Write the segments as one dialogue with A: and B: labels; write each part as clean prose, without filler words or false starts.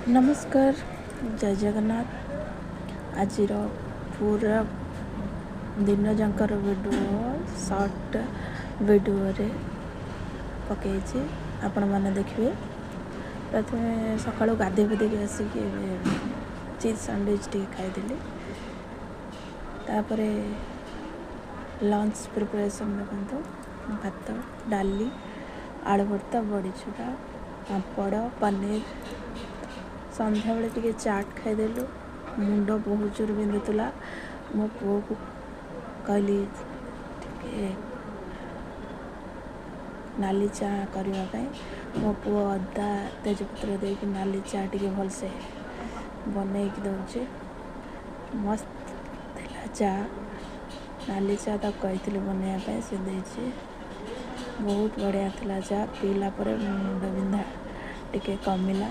A: ନମସ୍କାର, ଜୟ ଜଗନ୍ନାଥ। ଆଜିର ପୁରା ଦିନ ଯାକର ଭିଡ଼ିଓ ସର୍ଟ ଭିଡ଼ିଓରେ ପକାଇଛି, ଆପଣମାନେ ଦେଖିବେ। ପ୍ରଥମେ ସକାଳୁ ଗାଧୋଇ ପାଧେଇକି ଆସିକି ଏବେ ଚିଜ୍ ସାଣ୍ଡୱିଚ୍ ଟିକେ ଖାଇଦେଲି। ତାପରେ ଲଞ୍ଚ ପ୍ରିପାରେସନ୍ ଦେଖନ୍ତୁ, ଭାତ, ଡାଲି, ଆଳୁ ଭର୍ତ୍ତା, ବଡ଼ିଚୁରା, ପାମ୍ପଡ଼, ପନିର। ସନ୍ଧ୍ୟାବେଳେ ଟିକେ ଚାଟ୍ ଖାଇଦେଲୁ। ମୁଣ୍ଡ ବହୁତ ଜୋର ବିନ୍ଧୁଥିଲା। ମୋ ପୁଅକୁ କହିଲି ଟିକେ ନାଲି ଚା କରିବା ପାଇଁ। ମୋ ପୁଅ ଅଦା ତେଜପତ୍ର ଦେଇକି ନାଲି ଚା ଟିକେ ଭଲସେ ବନେଇକି ଦେଉଛି। ମସ୍ତ ଥିଲା ଚା, ନାଲି ଚା। ତାକୁ କହିଥିଲି ବନେଇବା ପାଇଁ, ସେ ଦେଇଛି। ବହୁତ ବଢ଼ିଆ ଥିଲା ଚା। ପିଇଲା ପରେ ମୁଣ୍ଡ ବିନ୍ଧା ଟିକେ କମିଲା।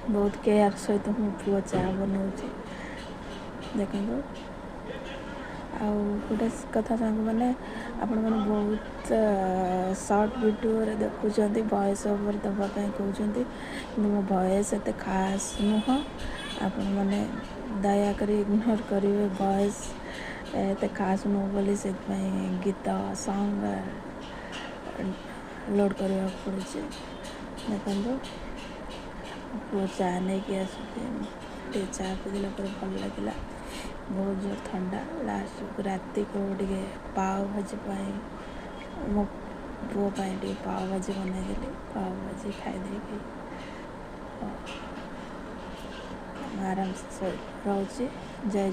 A: ବହୁତ କେୟାର ସହିତ ମୋ ପୁଅ ଚା ବନାଉଛି, ଦେଖନ୍ତୁ। ଆଉ ଗୋଟେ କଥା ସାଙ୍ଗମାନେ, ଆପଣମାନେ ବହୁତ ସର୍ଟ ଭିଡ଼ିଓରେ ଦେଖୁଛନ୍ତି, ଭଏସ୍ ଓଭର୍ ଦେବା ପାଇଁ କହୁଛନ୍ତି, କିନ୍ତୁ ମୋ ଭଏସ୍ ଏତେ ଖାସ୍ ନୁହଁ। ଆପଣମାନେ ଦୟାକରି ଇଗ୍ନୋର କରିବେ, ଭଏସ୍ ଏତେ ଖାସ୍ ନୁହଁ ବୋଲି ସେଥିପାଇଁ ଗୀତ ସଙ୍ଗ୍ ଲୋଡ଼୍ କରିବାକୁ ପଡ଼ୁଛି। ଦେଖନ୍ତୁ, ପୁଅ ଚା ନେଇକି ଆସୁଛି। ଟିକେ ଚା ପିଇଦେଲା ପରେ ଭଲ ଲାଗିଲା। ବହୁତ ଜୋର ଥଣ୍ଡା। ଲାଷ୍ଟକୁ ରାତିକୁ ଟିକେ ପାଓ ଭାଜି ପାଇଁ, ମୋ ପୁଅ ପାଇଁ ଟିକେ ପାଓ ଭାଜି ବନେଇଦେଲି। ପାଓ ଭାଜି ଖାଇଦେଇକି ମୁଁ ଆରାମସେ ରହୁଛି। ଜୟ